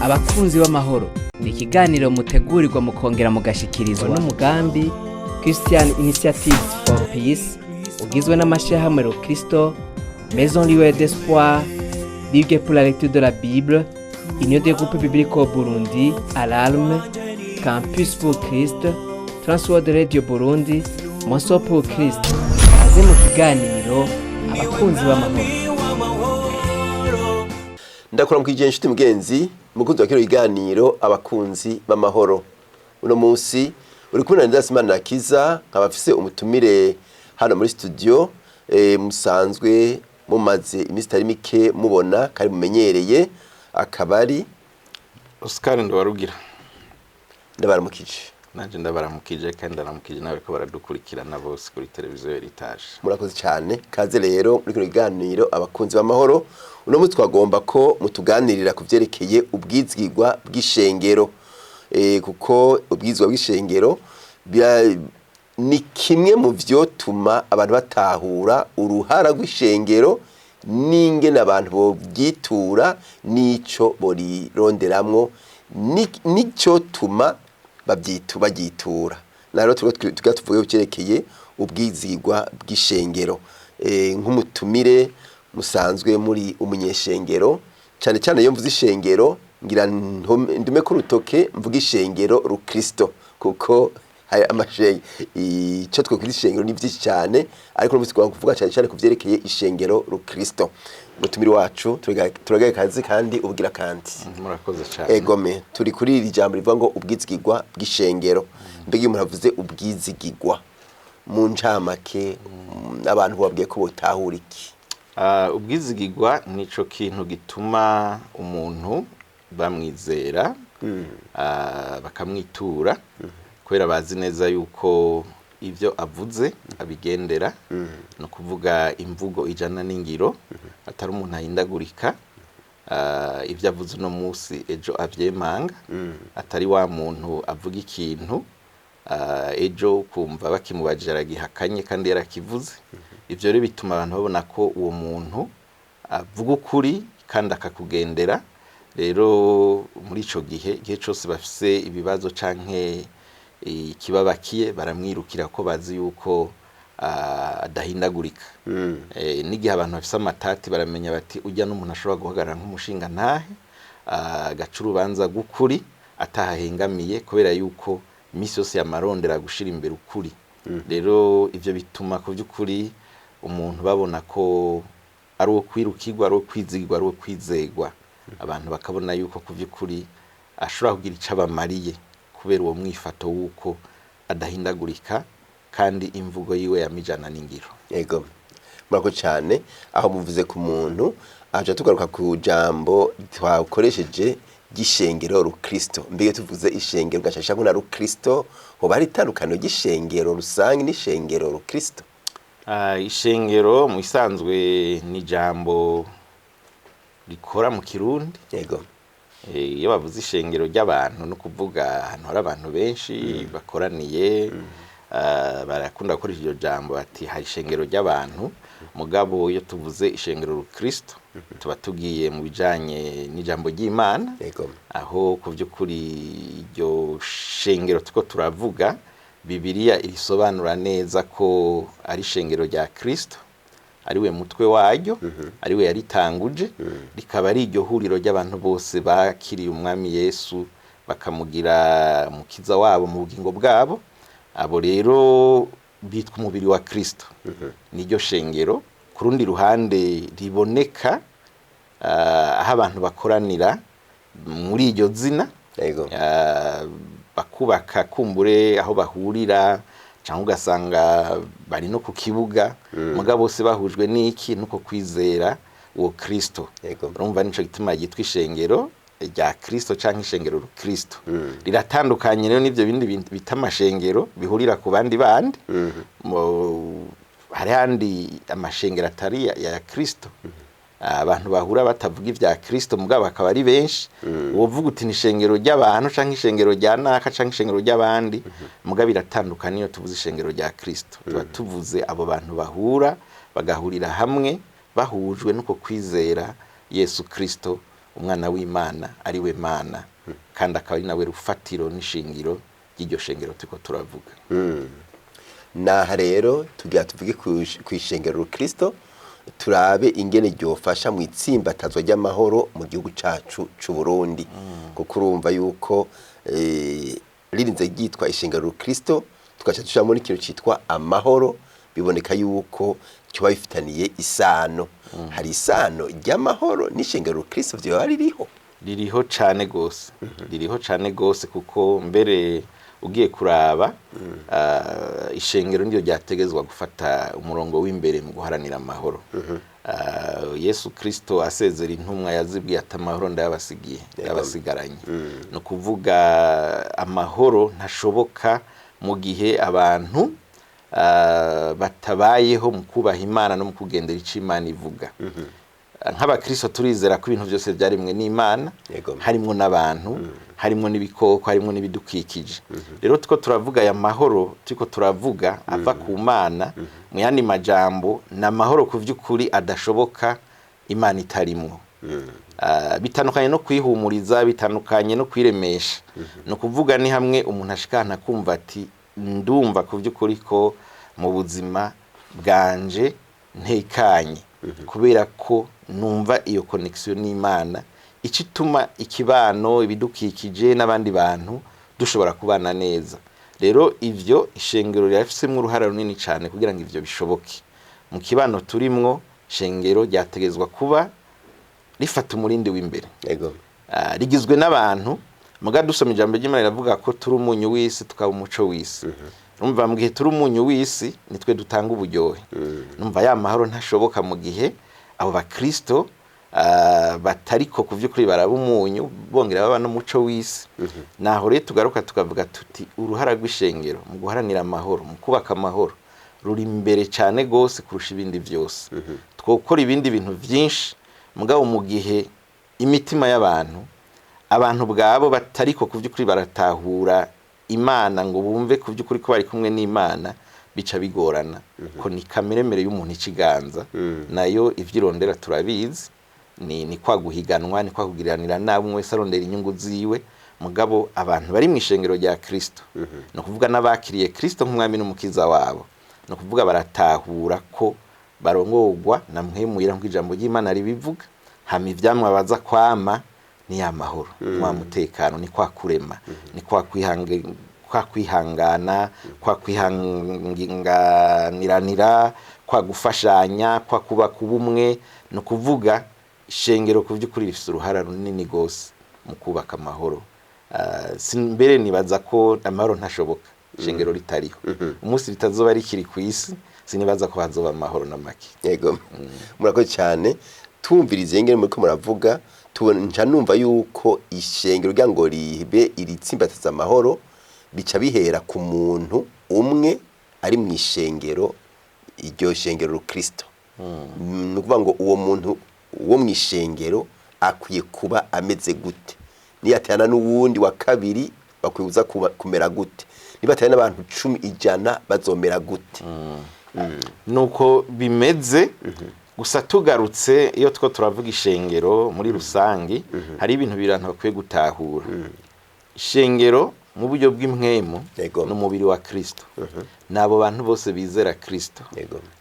Abakunzi b'amahoro ni ikiganiro mutegurirwa mukongera mugashikirizwa n'umugambi Christian Initiative for Peace, ugizwe n'amashyirahamwe Rokristo, Maison Lueur d'Espoir, Ligue pour la lecture de la Bible, Union des groupes bibliques au Burundi, Alarme, Campus pour Christ, Transworld Radio Burundi, Monso pour Christ. Kaze mu kiganiro Abakunzi b'amahoro. Ndakuramukije inshuti mugenzi mukunzi wa kino kiganiro Abakunzi b'Amahoro. Uno munsi uri kumwe na Ndidas Manirakiza, nkaba afise umutumire hano muri studio, musanzwe mumaze iminsi itari mike mubona kandi mumenyereye, akaba ari Oscar Ndabarugira. Ndabaramukije. Nanje ndabaramukije, kandi ndaramukije nawe ko baradukurikirana bose kuri televiziyo Heritage. Murakoze cyane. Kaze rero muri kino kiganiro Abakunzi b'Amahoro. Uno munsi twagomba ko mutuganirira ku vyerekeye ubwizigirwa bw'ishengero, kuko ubwizigirwa bw'ishengero ni kimwe mu vyotuma abantu batahura uruhara rw'ishengero n'ingene abantu bobyitura n'ico borironderamwo n'ico tuma bagyitura. Na rero turiko tugira tuvuge ku vyerekeye ubwizigirwa bw'ishengero. Nk'umutumire musanzwe muri umunyeshengero, cyane cyane iyo mvuze ishengero ngira ndume ku rutoke mvuga ishengero rukristo, kuko hari amashengero, icyo twakwita ishengero ni byinshi cyane, ariko n'umunsi tugomba kuvuga cyane cyane ku vyerekeye ishengero rukristo. Umutumire wacu, turagaye kazi kandi ubwira kandi. Murakoze cyane. Egome, turi kuri iri jambo rivuga ngo ubwizigirwa bw'ishengero. Mbega iyo umuntu avuze ubwizigirwa mu ncamake, abantu babwiye ko botahura iki? Ubwizigirwa nico kintu gituma umuntu bamwizera, bakamwitura, kubera bazi neza yuko ibyo avuze abigendera, ni ukuvuga imvugo ijana n'ingiro, atari umuntu ahindagurika, ibyo avuze uno munsi ejo avyemanga, atari wa muntu avuga ikintu, ejo ukumva bakimubajije aragihakanye kandi yarakivuze. Ivyo rero bituma abantu babona ko uwo muntu avuga ukuri kandi akakugendera. Rero muri ico gihe, igihe cose bafise ibibazo canke ikibabakiye, baramwirukira ko bazi yuko adahindagurika. N'igihe abantu bafise amatati, baramenya bati ujya n'umuntu ashobora guhagarara nk'umushinga ntahe, agaca urubanza rw'ukuri atahahengamiye, kubera yuko imisi yose yamarondera gushira imbere ukuri. Rero ivyo bituma ku by'ukuri umuntu babona ko ari uwo kwirukirwa, ari uwo kwizigirwa, ari uwo kwizegwa. Abantu bakabona yuko ku by'ukuri ashobora kugira ico abamariye kubera uwo mwifato w'uko adahindagurika kandi imvugo yiwe yamijana n'ingiro. Yego, murakoze cyane. Aho muvuze ku muntu, aho tugaruka ku jambo twakoresheje ry'ishengero rukristo. Mbega tuvuze ishengero gashasha na rukristo, hoba hari itandukaniro ry'ishengero rusange n'ishengero rukristo? Ishengero mu isanzwe ni ijambo rikora mu Kirundi. Iyo bavuze ishengero ry'abantu, no kuvuga ahantu hari abantu benshi bakoraniye, barakunda gukoresha iryo jambo bati hari ishengero ry'abantu. Mugabo iyo tuvuze ishengero rukristo, tuba tugiye mu bijanye n'ijambo ry'Imana, aho ku by'ukuri iryo shengero tuko turavuga, Bibiliya irisobanura neza ko ari ishengero rya Kristo, ari we mutwe waryo, ari we yaritanguje, rikaba ari iryo huriro ry'abantu bose bakiriye Umwami Yesu, bakamugira umukiza wabo mu bugingo bwabo. Abo rero bitwa umubiri wa Kristo, niryo shengero. Ku rundi ruhande riboneka, aho abantu bakoranira muri iryo zina, bakubaka kumbure aho bahurira, cyangwa ugasanga bari no ku kibuga, mugabo bose bahujwe n'iki? Nuko kwizera uwo Kristo. Urumva nico gituma yitwa ishengero rya Kristo canke ishengero rukristo. Riratandukanye rero n'ivyo bindi bita amashengero bihurira ku bandi bandi. Hari handi amashengero atari ya Kristo, abantu bahura batavuga ibya Kristo, mugabo bakaba ari benshi. Wovuga uti ni ishengero ry'abantu canke ishengero rya naka canke ishengero ry'abandi, mugabo biratandukanye. Iyo tuvuze ishengero rya Kristo, tuba tuvuze abo bantu bahura, bagahurira hamwe bahujwe nuko kwizera Yesu Kristo. Umwana w'Imana ari we Mana, kandi akaba ari nawe rufatiro n'ishingiro ry'iryo shengero turiko turavuga. Naha rero tugira tuvuge ku ishengero rukristo, turabe ingene ryofasha mu itsimbatazwa ry'amahoro mu gihugu cacu c'u Burundi, kuko urumva yuko ririnze ryitwa ishengero rukristo, tugaca tushiramo n'ikintu citwa amahoro, biboneka yuko kiba bifitaniye isano. Hari isano ry'amahoro n'ishengero rukristo vyoba ririho? Ririho cane gose, ririho cane gose, kuko mbere ugiye kuraba, ishengero niryo ryategezwa gufata umurongo w'imbere mu guharanira amahoro. Yesu Kristo asezera intumwa yazibwiye ati: "Amahoro ndayabasigiye, ndayabasigaranye." Ni ukuvuga amahoro ntashoboka mu gihe abantu batabayeho mu kubaha Imana no mu kugendera ico Imana ivuga. Nk'abakristo turizera ko ibintu byose byaremwe n'Imana, harimwo n'abantu, harimwo n'ibikoko, harimwo n'ibidukikije. Rero tuko turavuga aya mahoro turiko turavuga ava ku Mana, mu yandi majambo ni amahoro ku vy'ukuri adashoboka Imana itarimwo. Bitandukanye no kwihumuriza, bitandukanye no kwiremesha. Ni ukuvuga ni hamwe umuntu ashikana akumva ati: "Ndumva ku vy'ukuri ko mu buzima bwanje ntekanye kubera ko numva iyo connection n'Imana, ico ituma ikibano, ibidukikije n'abandi bantu dushobora kubana neza." Rero ivyo ishengero rirafisemo uruhara runini cyane kugira ngo ivyo bishoboke mu kibano turimwo. Ishengero ryategezwa kuba rifata umurindi w'imbere. Rigizwe n'abantu, muga dusoma ijambo ry'Imana riravuga ko turi umunyu w'isi, tukaba umuco w'isi. Numva mu gihe turi umunyu w'isi, nitwe dutanga uburyohe. Numva ya mahoro ntashoboka mu gihe abo bakristo batariko ku vy'ukuri baraba umunyu bongera baba n'umuco w'isi. Naho rero tugaruka tukavuga tuti uruhara rw'ishengero mu guharanira amahoro, mu kubaka amahoro, ruri imbere cyane gose kurusha ibindi byose. Twokora ibindi bintu byinshi, mugabo mu gihe imitima y'abantu, abantu bwabo batariko ku by'ukuri baratahura Imana ngo bumve ku by'ukuri ko bari kumwe n'Imana, bica bigorana, ko ni kameremere y'umuntu ikiganza nayo ivyirondera. Turabizi, ni kwa guhiganwa, ni kwa kugiranira nabi, umwe wese arondera inyungu ziwe. Mugabo abantu bari mu ishengero rya Kristo, ni ukuvuga n'abakiriye Kristo nk'umwami n'umukiza wabo, ni ukuvuga baratahura ko barongorwa na Mpwemu Yera nk'uko ijambo ry'Imana ribivuga. Hama ivyamwa baza kwama ni ya mahoro, ni wa mutekano, ni kwa kurema, ni kwa kwihangana, kwa kwihanganiranira, kwa gufashanya, kwa kubaka ubumwe. Ni ukuvuga ishengero ku by'ukuri rifite uruhara runini gose mu kubaka amahoro. Mbere nibaza ko amahoro ntashoboka ishengero ritariho. Umunsi ritazoba rikiri ku isi, sinibaza ko hazoba amahoro na make. Yego, murakoze cyane. Tumvirize ingene muriko muravuga, tubona nca numva yuko ishengero rya ngo ribe iritsimbataza amahoro, bica bihera ku muntu umwe ari mu ishengero, iryo shengero rukristo. Ni ukuvuga ngo uwo muntu wo mu ishengero akwiye kuba ameze gute? Niyaterana n'uwundi wa kabiri bakwiye kuza kumera gute? Niba aterana n'abantu 10, 100, bazomera gute? Nuko bimeze. Gusa tugarutse, iyo two turavuga ishengero muri rusangi, hari ibintu bibiri abantu bakwiye gutahura. Ishengero mu buryo bw'impwemu n'umubiri wa Kristo, ni abo bantu bose bizera Kristo.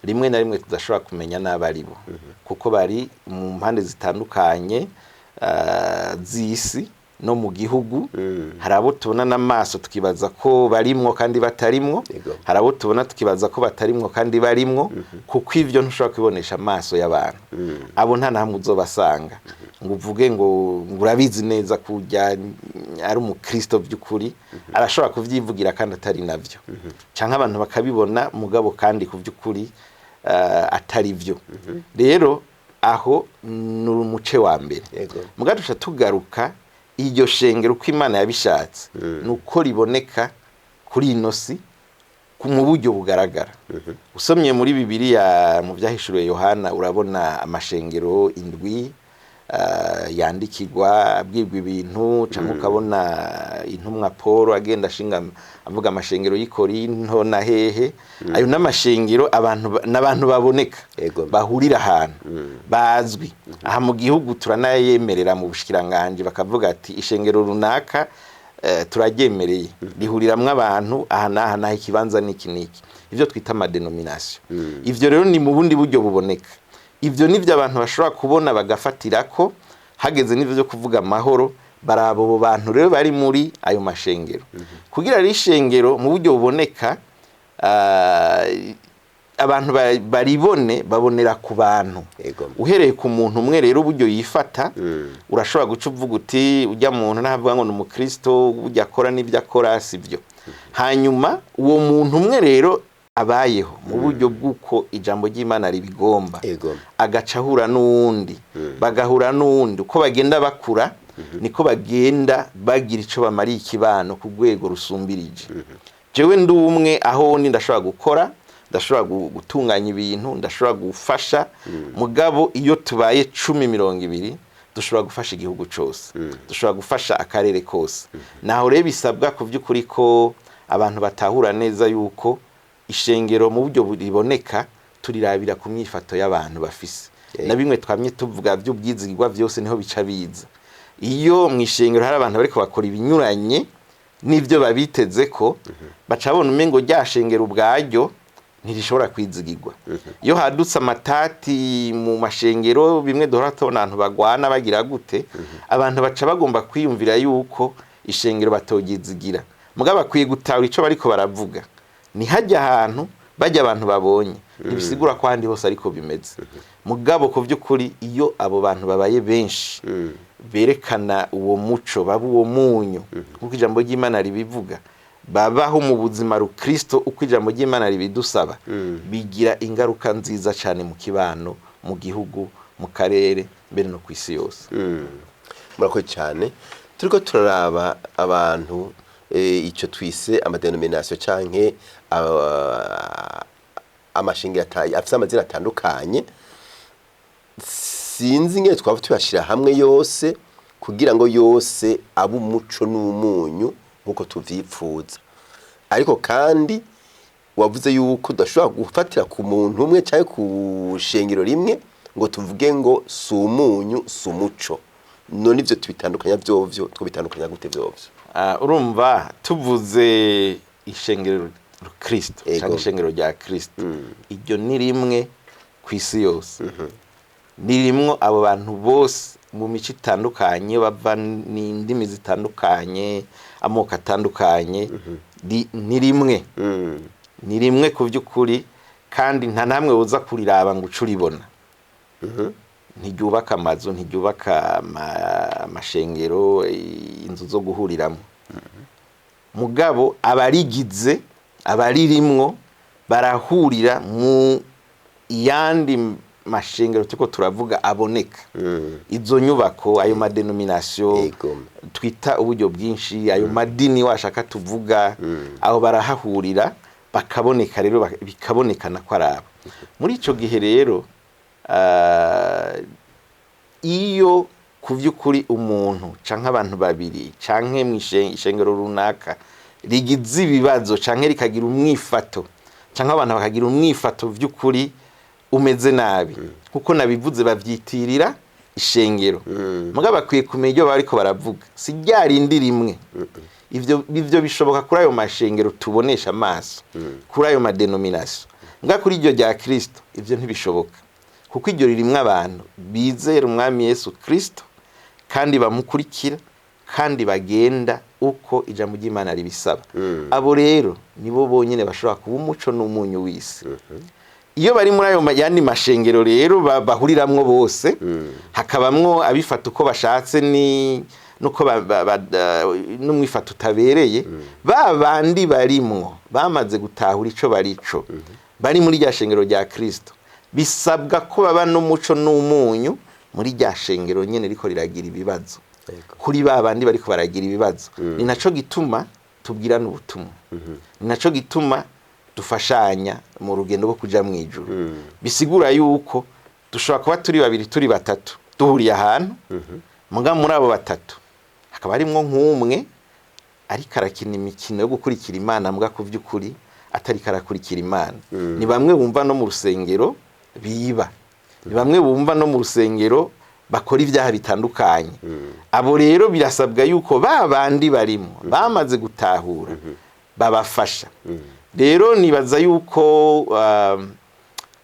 Rimwe na rimwe tudashobora kumenya n'abo ari bo, kuko bari mu mpande zitandukanye z'isi no mu gihugu. Hari abo tubona n'amaso tukibaza ko barimwo kandi batarimwo. Hari abo tubona tukibaza ko batarimwo kandi barimwo, kuko ivyo ntushobora kubibonesha amaso y'abantu. Abo nta na hamwe uzobasanga ngo uvuge ngo urabizi neza ko urya ari umukristo by'ukuri. Arashobora kuvyivugira kandi atari navyo, canke abantu bakabibona mugabo kandi ku by'ukuri atari byo. Rero aho ni umuce wa mbere. Mugabo duca tugaruka, iryo shengero uko Imana yabishatse ni uko riboneka kuri ino si mu buryo bugaragara. Usomye muri Bibiliya mu Byahishuriwe Yohana, urabona amashengero indwi. yandikirwa abwirwa ibintu, cyangwa ukabona intumwa Paul agenda ashinga avuga amashengero y'i Korinto na hehe. Ayo n'amashengero abantu n'abantu baboneka, bahurira ahantu bazwi. Aha mu gihugu turanayemerera mu bushikiranganje, bakavuga ati ishengero runaka turaryemereye, rihuriramwo abantu aha n'aha n'aha, ikibanza n'iki n'iki, ivyo twita amadenomination. Ivyo rero ni mu bundi buryo buboneka. Ivyo nivyo abantu bashobora kubona bagafatirako. Hageze n'ivyo byo kuvuga amahoro, baraba abo bantu rero bari muri ayo mashengero. Kugira rero ishengero mu buryo buboneka, abantu baribone, babonera ku bantu. Uhereye ku muntu umwe rero, uburyo yifata, urashobora guca uvuga uti ujya muntu ntavuga ngo ni umukristo, ujya akora n'ibyo akora si byo. Hanyuma uwo muntu umwe rero abayeho mu buryo bw'uko ijambo ry'Imana ribigomba, agaca ahura n'uwundi, bagahura n'uwundi. Uko bagenda bakura niko bagenda bagira ico bamariye ikibano ku rwego rusumbirije. Jewe ndi umwe aho ndi, ndashobora gukora, ndashobora gutunganya ibintu, ndashobora gufasha. Mugabo iyo tubaye 10, 20, dushobora gufasha igihugu cose, dushobora gufasha akarere kose. Naho rero bisabwa ku by'ukuri ko abantu batahura neza yuko ishengero mu buryo riboneka turirabira ku myifato y'abantu bafise. Na bimwe twamye tuvuga by'ubwizigirwa byose niho bica biza. Iyo mu ishengero hari abantu bariko bakora ibinyuranye n'ibyo babiteze ko, baca babona umengo rya shengero ubwaryo ntirishobora kwizigirwa. Iyo hadutse amatati mu mashengero, bimwe duhora tubona abantu bagwana bagira gute, abantu baca bagomba kwiyumvira yuko ishengero batogizigira. Mugabo bakwiye gutahura ico bariko baravuga. Ntihajya ahantu bajya abantu babonye, ntibisigura ko ahandi hose ariko bimeze. Mugabo ku by'ukuri iyo abo bantu babaye benshi, berekana uwo muco, baba uwo munyu nk'uko ijambo ry'Imana ribivuga, babaho mu buzima rukristo uko ijambo ry'Imana ribidusaba, bigira ingaruka nziza cyane mu kibano, mu gihugu, mu karere, mbere no ku isi yose. Murakoze cyane. Turiko turaraba abantu, ico twise amadenomination canke amashengero afise amazina atandukanye, sinzi ingene twaba tuyashira hamwe yose kugira ngo yose abe umuco n'umunyu nk'uko tuvyipfuza. Ariko kandi wavuze yuko tudashobora gufatira ku muntu umwe canke ku shengero rimwe ngo tuvuge ngo si umunyu, si umuco. None ivyo tubitandukanya vyovyo, twobitandukanya gute vyovyo? Urumva tuvuze ishengero Kristo cyangwa ishengero rya Kristo, iryo ni rimwe ku isi yose, ni rimwo abo bantu bose mu mico itandukanye, bava n'indimi zitandukanye, amoko atandukanye, ni rimwe, ni rimwe ku by'ukuri. Kandi nta namwe uza kuriraba ngo uce uribona. Ntiryubaka amazu, ntiryubaka amashengero, inzu zo guhuriramo. Mugabo abarigize, abaririmwo, barahurira mu yandi mashengero turiko turavuga aboneka, izo nyubako, ayo madenomination twita uburyo bwinshi, ayo madini washaka tuvuga, aho barahahurira bakaboneka rero, bikabonekana ko ari abo. Muri ico gihe rero, iyo ku by'ukuri umuntu canke abantu babiri canke mu ishengero runaka rigize ibibazo canke rikagira umwifato, canke abantu bakagira umwifato by'ukuri umeze nabi, kuko nabivuze babyitirira ishengero, mugabo bakwiye kumenya ibyo bariko baravuga si rya rindi rimwe. Ivyo bishoboka kuri ayo mashengero tubonesha amaso, kuri ayo madenomination. Mbwa kuri iryo rya Kristo ivyo ntibishoboka, kuko iryo ririmwo abantu bizera umwami Yesu Kristo kandi bamukurikira kandi bagenda uko ijambo ry'Imana ribisaba. Abo rero nibo bonyene bashobora kuba umuco n'umunyu w'isi. Iyo bari muri ayo yandi mashengero rero bahuriramwo bose, hakabamwo abifata uko bashatse ni nuko n'umwifato utabereye, ba bandi barimwo bamaze gutahura ico barico, bari muri rya shengero rya Kristo, bisabwa ko baba n'umuco n'umunyu muri rya shengero nyene riko riragira ibibazo, kuri ba bandi bariko baragira ibibazo. Ni naco gituma tubwirana ubutumwa, ni naco gituma dufashanya mu rugendo rwo kuja mu ijuru. Bisigura yuko dushobora kuba turi babiri, turi batatu. Duhuriye ahantu, muga muri abo batatu hakaba harimwo nk'umwe ariko arakina imikino yo gukurikira Imana, mbwa ku by'ukuri atariko arakurikira Imana. Ni bamwe bumva no mu rusengero biba, ni bamwe bumva no mu rusengero bakora ibyaha bitandukanye. Abo rero birasabwa yuko ba bandi barimo bamaze gutahura babafasha. Rero nibaza yuko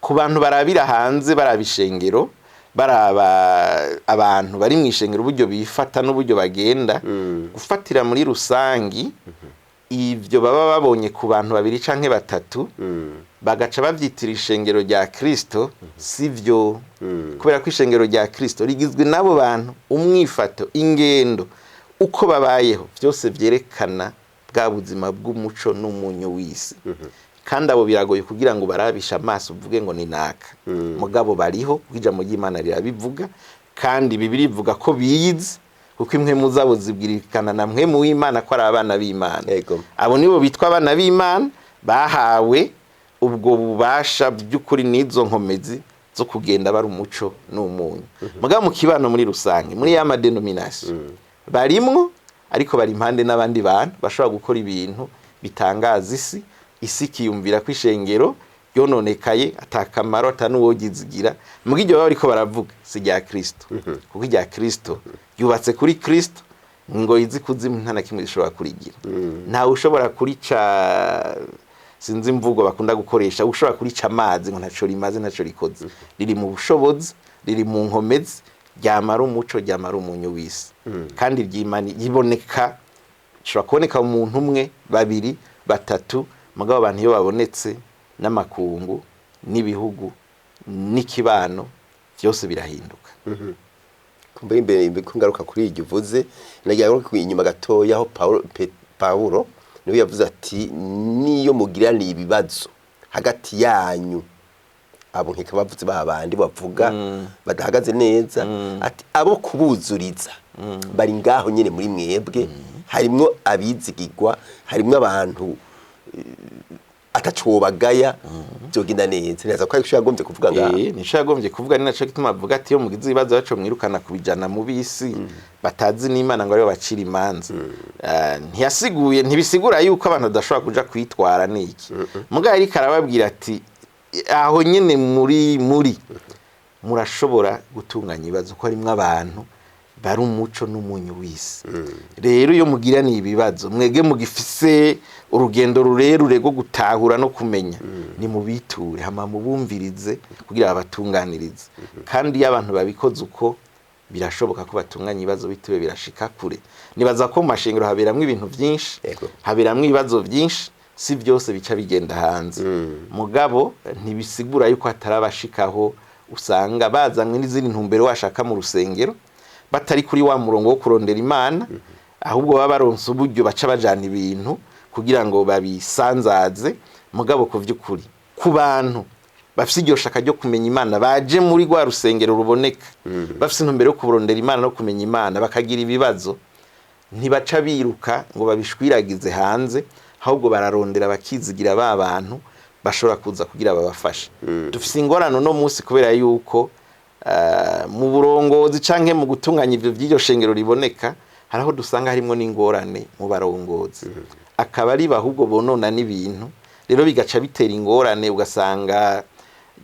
ku bantu barabira hanze, baraba ishengero, baraba abantu bari mu ishengero, uburyo bifata n'uburyo bagenda, gufatira muri rusangi ibyo baba babonye ku bantu babiri canke batatu bagaca bavyitira ishengero rya Kristo, sivyo, kubera ko ishengero rya Kristo rigizwe n'abo bantu, umwifato, ingendo, uko babayeho, byose vyerekana bwa buzima bw'umuco n'umunyu w'isi. Kandi abo biragoye kugira ngo barabishe amaso uvuge ngo ni naka, mugabo bariho, kuko ijambo ry'Imana rirabivuga, kandi Bibiliya ivuga ko biyizi, kuko impwemu zabo zibwirikana na mpwemu w'Imana ko ari abana b'Imana. Abo nibo bitwa abana b'Imana, bahawe ubwo bubasha by'ukuri n'izo nkomezi zo kugenda bari umuco n'umunyu. Mugabo mu kibano muri rusange, muri ya ma dénominations, barimwo, ariko bari impande n'abandi bantu bashobora gukora ibintu bitangaza isi, isi ikiyumvira ko ishengero ryononekaye, atakamaro, atanuwogizigira. Muga iryo baba bariko baravuga si rya Kristo, kuko irya Kristo ryubatse kuri Kristo, ngo izi kuzimu nta na kimwe zishobora kurigira. Ntawe ushobora kurica, sinzi imvugo bakunda gukoresha, ushobora kurica amazi ngo ntaco rimaze, ntaco rikoze. Riri mu bushobozi, riri mu nkomezi, ryamara umuco, ryamara umunyu w'isi, kandi ryimani riboneka, rishobora kuboneka mu muntu umwe, babiri, batatu, mugabo abantu iyo babonetse, n'amakungu n'ibihugu n'ikibano byose birahinduka. Kumva imbere ko ngaruka kuri iryo uvuze, nagira ngo inyuma gatoya aho Paulo niwe yavuze ati: "Niyo mugiraniye ibibazo hagati yanyu", abo nkeka bavuze ba bandi bavuga badahagaze neza, ati: "Abo kubuzuriza bari ngaho nyene muri mwebwe, harimwo abizigirwa, harimwo abantu ataco bagaya, byogenda neza." Neza ko ariko yagombye kuvuga ngaho. Nico yagombye kuvuga, ni naco gituma avuga ati: "Iyo mugize ibibazo baco mwirukana kubijana mu bisi batazi n'Imana ngo aribo bacira imanza." Ntiyasiguye, ntibisigura yuko abantu badashobora kuja kwitwara niki, mugabo ariko arababwira ati: "Aho nyene muri murashobora gutunganya ibibazo, ko harimwo abantu bari umuco n'umunyu w'isi. Rero iyo mugiraniye ibibazo, mwege mugifise urugendo rurerure rwo gutahura no kumenya, ni mubiture, hama mubumvirize kugira babatunganirize." Kandi iyo abantu babikoze uko, birashoboka ko batunganya ibibazo bitiwe birashika kure. Nibaza ko mu mashengero haberamwo ibintu byinshi, haberamwo ibibazo byinshi, si byose bica bigenda hanze. Mugabo ntibisigura yuko hatarabashikaho usanga bazanywe n'izindi ntumbero washaka mu rusengero, batari kuri wa murongo wo kurondera Imana, ahubwo baba baronse uburyo baca bajana ibintu kugira ngo babisanzaze. Mugabo ku vy'ukuri, ku bantu bafise iryo shaka ryo kumenya Imana, baje muri rwa rusengero ruboneka bafise intumbero yo kurondera Imana no kumenya Imana, bakagira ibibazo, ntibaca biruka ngo babishwiragize hanze, ahubwo bararondera bakizigira ba bantu bashobora kuza kugira babafashe. Dufise ingorane uno munsi kubera yuko mu burongozi canke mu gutunganya ivyo vy'iryo shengero riboneka, hari aho dusanga harimwo n'ingorane mu barongozi, akaba ari ahubwo bonona n'ibintu. Rero bigaca bitera ingorane, ugasanga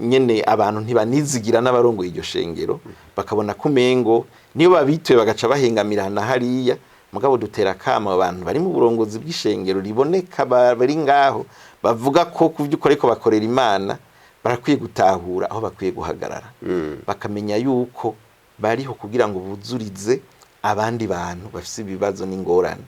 nyene abantu ntibanizigira n'abarongoye iryo shengero, bakabona ko umengo niyo babituye bagaca bahengamirana hariya. Mugabo dutera akamo abantu bari mu burongozi bw'ishengero riboneka, bari ngaho bavuga ko ku vy'ukuri ariko bakorera Imana, barakwiye gutahura aho bakwiye guhagarara, bakamenya yuko bariho kugira ngo buzurize abandi bantu bafise ibibazo n'ingorane.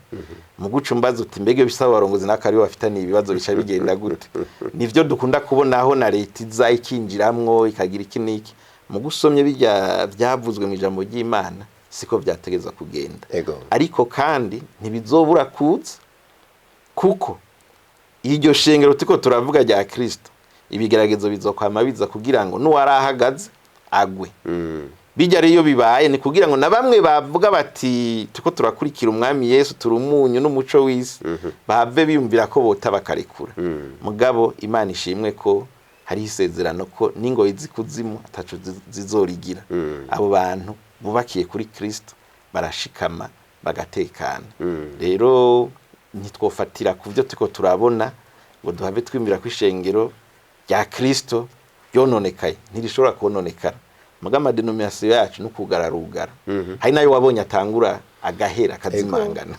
Mu guca umbaza uti: "Mbega bisaba abarongozi n'akaribo bafitaniye ibibazo bica bigenda gute?" Nivyo dukunda kubonaho na leta iza ikinjiramwo ikagira iki n'iki. Mu gusomye bijya byavuzwe mu ijambo ry'Imana, siko vyategezwa kugenda. Ariko kandi ntibizobura kuza, kuko iryo shengero turiko turavuga rya Kristo, ibigeragezo bizokwama biza kugira ngo n'uwarahagaze agwe. Bijya rero iyo bibaye, ni kugira ngo na bamwe bavuga bati: "Turiko turakurikira Umwami Yesu, turi umunyu n'umuco w'isi", bahave biyumvira ko bota bakarekura. Mugabo Imana ishimwe ko hariho isezerano ko n'ingoyi z'ikuzimu ataco zizorigira abo bantu. bubakiye kuri Kristo barashikama bagatekana. Rero ntitwofatira ku byo turiko turabona ngo duhave twimbira ko ishengero rya Kristo ryononekaye, ntirishobora kononekara. Muga amadenominasiyo yacu no kugararugara, hari nayo wabonye atangura agahera akazimangana.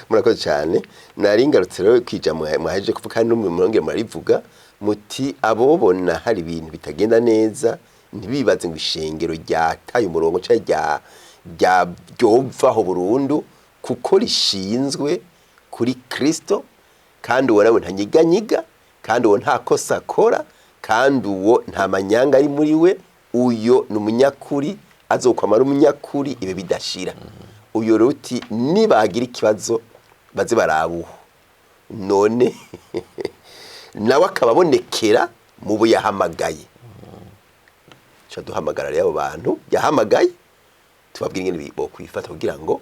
Murakoze cyane. Nari ngarutse rero kwija mwahejeje kuvuga, kandi n'umwe murongera murarivuga muti abobona hari ibintu bitagenda neza ntibibaze ngo ishengero ryataye umurongo cyangwa rya ryovaho burundu, kuko rishinzwe kuri Kristo, kandi uwo nawe ntanyiganyiga, kandi uwo nta kosa akora, kandi uwo nta manyanga ari muri we, uyo ni umunyakuri, azokwama ari umunyakuri ibe bidashira. Uyo rero uti nibagira ikibazo baze barabuho, none nawe akababonekera mu bo yahamagaye. Tuca duhamagara rero abo bantu yahamagaye, tubabwira ingene bokwifata kugira ngo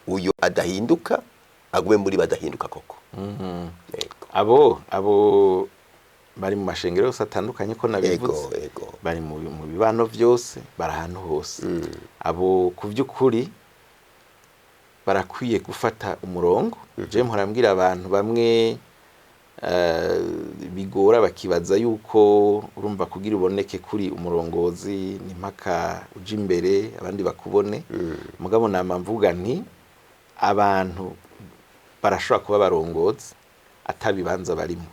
uyo adahinduka agume muri badahinduka koko. Yego. Abo bari mu mashengero yose atandukanye ko nabivuze, Ego, ego. bari mu bibano byose, bari ahantu hose. Abo ku by'ukuri barakwiye gufata umurongo. Je mpora mbwira abantu bamwe bigora, bakibaza yuko urumva kugira uboneke kuri umurongozi ni mpaka uja imbere abandi bakubone. Mugabo nama mvuga nti abantu barashobora kuba abarongozi atabibanza barimo,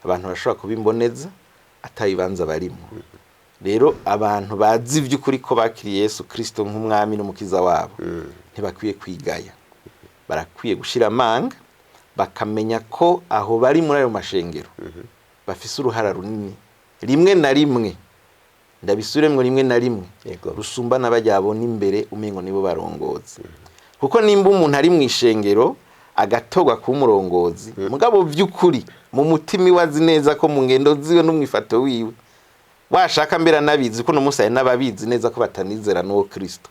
abantu barashobora kuba imboneza atabibanza barimo. Rero abantu bazi iby'ukuri ko bakiriye Yesu Kristo nk'umwami n'umukiza wabo ntibakwiye kwigaya, barakwiye gushira amanga, bakamenya ko aho bari muri ayo mashengero bafise uruhara runini, rimwe na rimwe, ndabisubiremwo, rimwe na rimwe rusumba n'abajya babona imbere umengo nibo barongozi. Kuko nimba umuntu ari mu ishengero agatorwa kuba umurongozi, mugabo by'ukuri mu mutima iwe azi neza ko mu ngendo ziwe n'umwifato wiwe, washaka mbere anabizi ko n'umunsi hari n'ababizi neza ko batanizera n'uwo Kristo,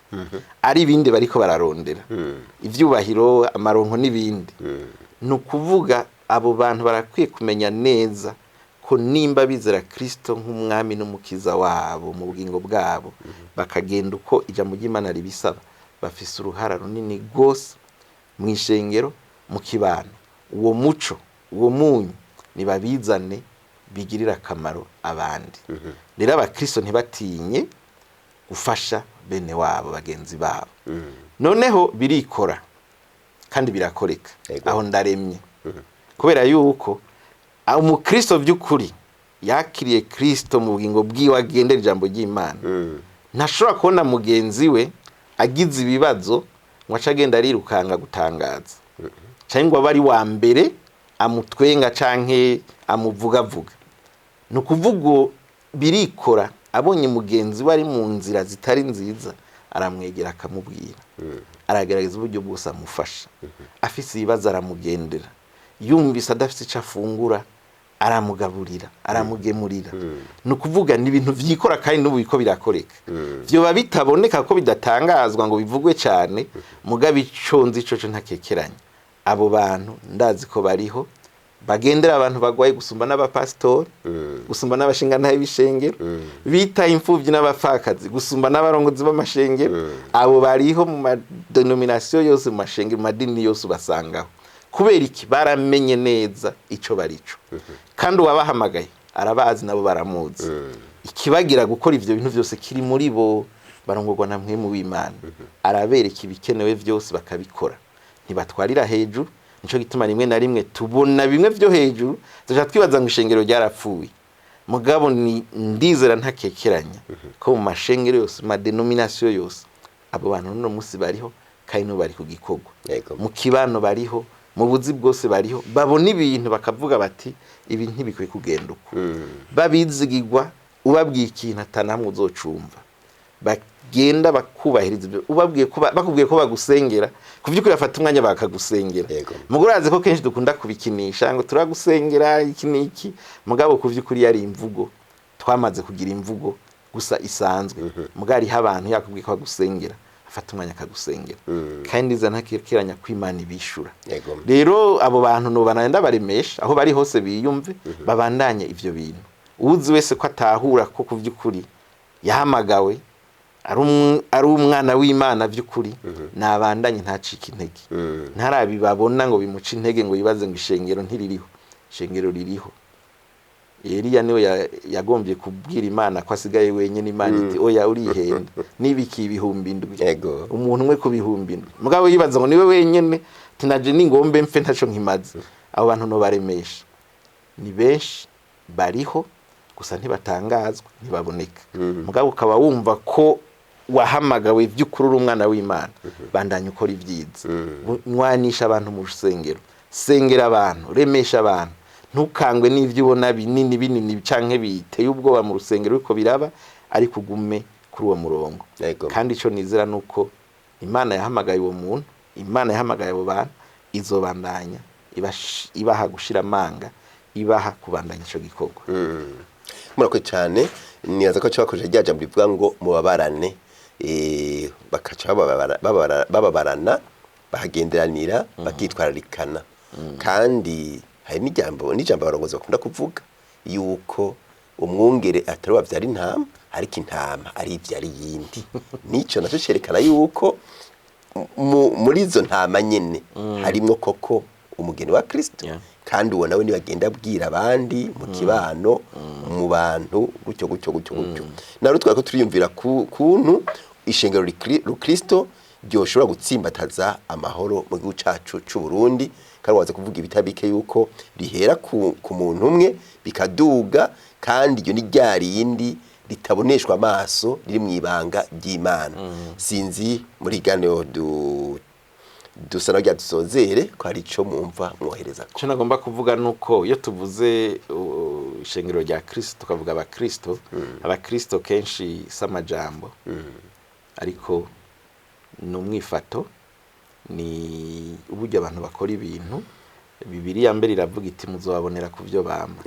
ari ibindi bariko bararondera, ivyubahiro, amaronko n'ibindi, ni ukuvuga abo bantu barakwiye kumenya neza ko nimba bizera Kristo nk'umwami n'umukiza wabo mu bugingo bwabo, bakagenda uko ijambo ry'Imana ribisaba, bafise uruhara runini rwose mu ishengero, mu kibano. Uwo muco, uwo munyu nibabizane bigirira akamaro abandi. Rero abakristo ntibatinye gufasha bene wabo, bagenzi babo. Noneho birikora kandi birakoreka. Aho ndaremye kubera yuko umukristo by'ukuri yakiriye Kristo mu bugingo bwiwe, agendera ijambo ry'Imana, ntashobora kubona mugenzi we agize ibibazo ngo ace agenda arirukanga gutangaza, cyangwa ngo abe ari wa mbere amutwenga canke amuvugavuga. Ni ukuvuga birikora, abonye mugenzi we ari mu nzira zitari nziza aramwegera akamubwira, aragerageza uburyo bwose amufasha. Afise ibibazo aramugendera, yumvise adafise icyo afungura aramugaburira, aramugemurira. Ni ukuvuga ni ibintu vyikora kandi n'ubu biriko birakoreka. Vyoba bitaboneka ko bidatangazwa ngo bivugwe cyane, mugabo ico nzi coco ntakekeranya, abo bantu ndazi ko bariho, bagendera abantu bagwaye gusumba n'abapasitori, gusumba n'abashingantahe b'ishengero, bitaye imfuvyi n'abapfakazi gusumba n'abarongozi b'amashengero. Abo bariho mu madenominasiyo yose, mu mashengero, mu madini yose ubasangaho. Kubera iki? Baramenye neza ico barico, kandi uwabahamagaye arabazi, nabo baramuzi. Ikibagira gukora ivyo bintu vyose kiri muri bo, barongorwa na mpwemu w'Imana, arabereka ibikenewe vyose bakabikora, ntibatwarira hejuru. Nico gituma rimwe na rimwe tubona bimwe vyo hejuru tuja twibaza ngo ishengero ryarapfuye. Mugabo ni ndizera ntakekeranya ko mu mashengero yose, mu madenominasiyo yose, abo bantu n'uno munsi bariho kandi n'ubu bari ku gikorwa. Mu kibano bariho, mu buzi bwose bariho, babona ibintu bakavuga bati ibi ntibikwiye kugenda uko. Babizigirwa, ubabwiye ikintu atanamwe uzocumva, bagenda bakubahiriza ibyo ubabwiye ko bakubwiye ko bagusengera, ku by'ukuri bafata umwanya bakagusengera. Mugore urazi ko kenshi dukunda kubikinisha ngo turagusengera iki n'iki, mugabo ku by'ukuri yari imvugo twamaze kugira imvugo gusa isanzwe. Mugabo hariho abantu yakubwiye ko bagusengera afata umwanya akagusengera, kandi iza ntakekeranya ko Imana ibishura. Rero abo bantu nobana ndabaremesha aho bari hose biyumve, babandanye ivyo bintu. Uwuzi wese ko atahura ko ku by'ukuri yahamagawe Ari umwana w'Imana by'ukuri, nabandanye, ntacike intege, ntarabibabona ngo bimuce intege, ngo yibaze ngo ishengero ntiririho. Ishengero ririho. Eliya niwe yagombye kubwira Imana ko asigaye wenyine. Imana iti: "Oya, urihenda, nibikiye 7,000." Umuntu umwe ku 7,000, mugabo yibaza ngo niwe wenyene, tinaje n'ingombe mfe, ntaco nkimaze. Abo bantu no baremesha, ni benshi bariho, gusa ntibatangazwa, ntibaboneka. Mugabo ukaba wumva ko wahamagawe by'ukuri, uri umwana w'Imana, bandanya ukora ibyiza, nywanisha abantu mu rusengero, sengera abantu, remesha abantu. Ntukangwe n'ibyo ubona binini binini canke biteye ubwoba mu rusengero ariko biraba, ariko ugume kuri uwo murongo. Kandi ico nizera nuko Imana yahamagaye uwo muntu, Imana yahamagaye abo bantu, izobandanya ibaha gushira amanga, ibaha kubandanya ico gikorwa. Murakoze cyane. Nibaza ko bakoresha rya jambo rivuga ngo mubabarane, bakaca bababarana, bakagenderanira, bakitwararikana. Kandi hari n'ijambo abarongozi bakunda kuvuga yuko umwungere atari wavyara intama, ariko intama ari ivyara iyindi. Nico naco cerekana yuko muri izo ntama nyene harimwo koko umugeni wa Kristo. Kandi uwo nawe nibagenda abwira abandi mu kibano, mu bantu, gutyo gutyo gutyo gutyo. Nawe twari ko turiyumvira kuntu ishengero rukristo ryoshobora gutsimbataza amahoro mu gihugu cacu c'u Burundi. Kandi waza kuvuga ibitabike yuko rihera ku muntu umwe bikaduga, kandi iryo ni rya rindi ritaboneshwa amaso, riri mu ibanga ry'Imana. Sinzi muri ganiro du dusa na dusozere ko hari ico mwumva mwohereza ko. Icyo nagomba kuvuga ni uko iyo tuvuze ishengero rya Kristo, tukavuga abakristo, abakristo kenshi si amajambo, ariko ni umwifato, ni uburyo abantu bakora ibintu. Bibiliya mbere iravuga iti: "Muzobabonera ku byo bama."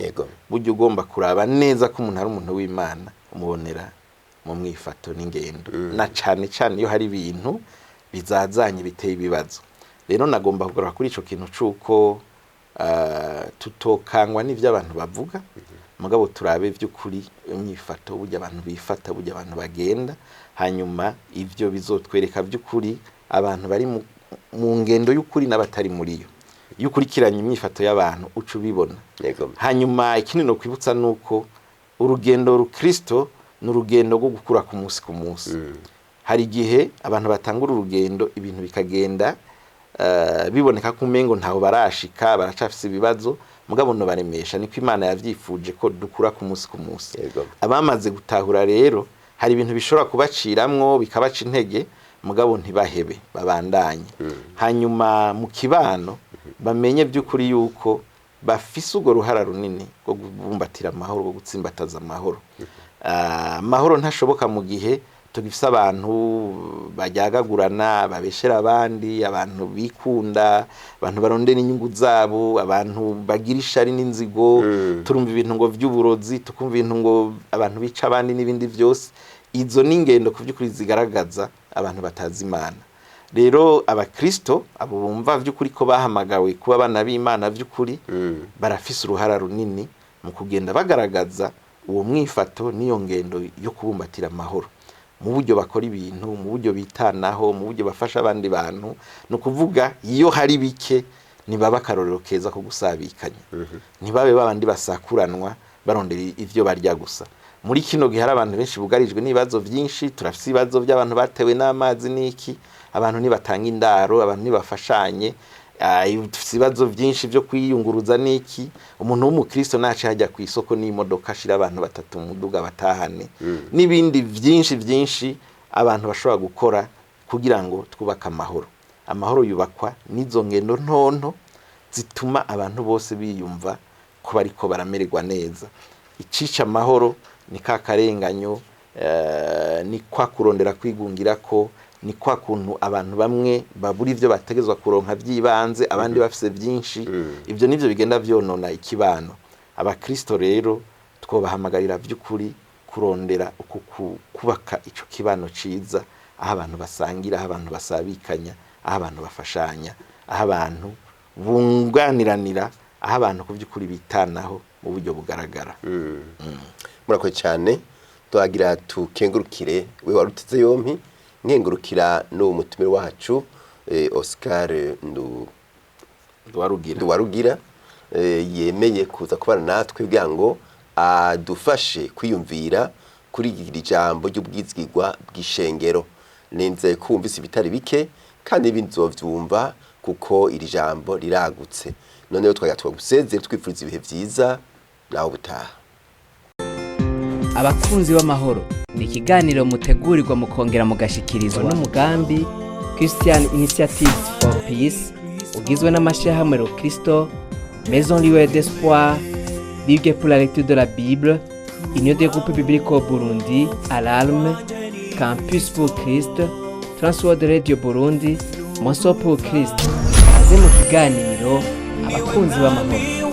Burya ugomba kuraba neza ko umuntu ari umuntu w'Imana, umubonera mu mwifato n'ingendo, na cane cane iyo hari ibintu bizazanye biteye ibibazo. Rero nagomba kugaruka kuri ico kintu c'uko tutokangwa n'ivyo abantu bavuga, mugabo turabe vy'ukuri imyifato, burya abantu bifata, burya abantu bagenda. Hanyuma ivyo bizotwereka vy'ukuri abantu bari mu ngendo y'ukuri n'abatari muri yo. Iyo ukurikiranye imyifato y'abantu, uca ubibona. Hanyuma ikindi no kwibutsa nuko urugendo rukristo ni urugendo rwo gukura ku munsi ku munsi. Hari igihe abantu batangura urugendo, ibintu bikagenda biboneka ko umengo ntaho barashika, baracafise ibibazo, mugabo no baremesha niko Imana yavyifuje ko dukura ku munsi ku munsi. Abamaze gutahura rero, hari ibintu bishobora kubaciramwo bikabaca intege, mugabo ntibahebe, babandanye. Hanyuma mu kibano bamenye by'ukuri yuko bafise urwo ruhara runini rwo kubumbatira amahoro, rwo gutsimbataza amahoro. Amahoro ntashoboka mu gihe tugifise abantu bajyagagurana, babeshera abandi, abantu bikunda, abantu barondera inyungu zabo, abantu bagira ishari n'inzigo. Turumva ibintu ngo vy'uburozi, tukumva ibintu ngo abantu bica abandi n'ibindi byose. Izo ni ingendo ku by'ukuri zigaragaza abantu batazi Imana. Rero abakristo, abo bumva by'ukuri ko bahamagawe kuba abana b'Imana by'ukuri, barafise uruhara runini mu kugenda bagaragaza uwo mwifato n'iyo ngendo yo kubumbatira amahoro mu buryo bakora ibintu, mu buryo bitanaho, mu buryo bafasha abandi bantu. Ni ukuvuga iyo hari bike, ntibaba akarorero keza ko gusabikanya, ntibabe babandi basakuranwa barondera ivyo barya gusa. Muri kino gihe hari abantu benshi bugarijwe n'ibibazo byinshi. Turafise ibibazo by'abantu batewe n'amazi n'iki, abantu ntibatanga indaro, abantu ntibafashanye. Dufise ibibazo byinshi byo kwiyunguruza n'iki. Umuntu w'umukristo nace hajya ku isoko n'imodoka, ashira abantu batatu mu muduga batahane, n'ibindi byinshi byinshi abantu bashobora gukora kugira ngo twubake amahoro. Amahoro yubakwa n'izo ngendo ntonto zituma abantu bose biyumva ko bariko baramererwa neza. Icica amahoro ni ka karenganyo, ni kwa kurondera kwigungira ko, ni kwa kuntu abantu bamwe babura ivyo bategezwa kuronka by'ibanze, abandi bafise byinshi. Ibyo nivyo bigenda vyonona ikibano. Abakristo rero twobahamagarira by'ukuri kurondera uku kubaka ico kibano ciza, aho abantu basangira, aho abantu basabikanya, aho abantu bafashanya, aho abantu bunganiranira, aho abantu ku by'ukuri bitanaho mu buryo bugaragara. Murakoze cyane. Twagira tukengurukire we waruteze yompi, nkengurukira n'uwo mutumire wacu Oscar Nduwarugira. Nduwarugira, yemeye kuza kubana natwe kugira ngo adufashe kwiyumvira kuri iri jambo ry'ubwizigirwa bw'ishengero. Ninze kumvise ibitari bike kandi ibindi nzovyumva kuko iri jambo riragutse. Noneho twagira twagusezere, twifuriza ibihe vyiza nawe ubutaha. Abakunzi b'amahoro ni ikiganiro mutegurirwa mukongera mugashikirizwa n'umugambi Christian Initiatives for Peace, ugizwe n'amashyirahamwe Rokristo, Maison Libre d'Espoir, Ligue pour la lecture de la Bible, Union des groupes bibliques au Burundi, Alarme, Campus pour Christ, Transworld Radio Burundi, Monso pour Christ. Aze mu kiganiro Abakunzi b'amahoro.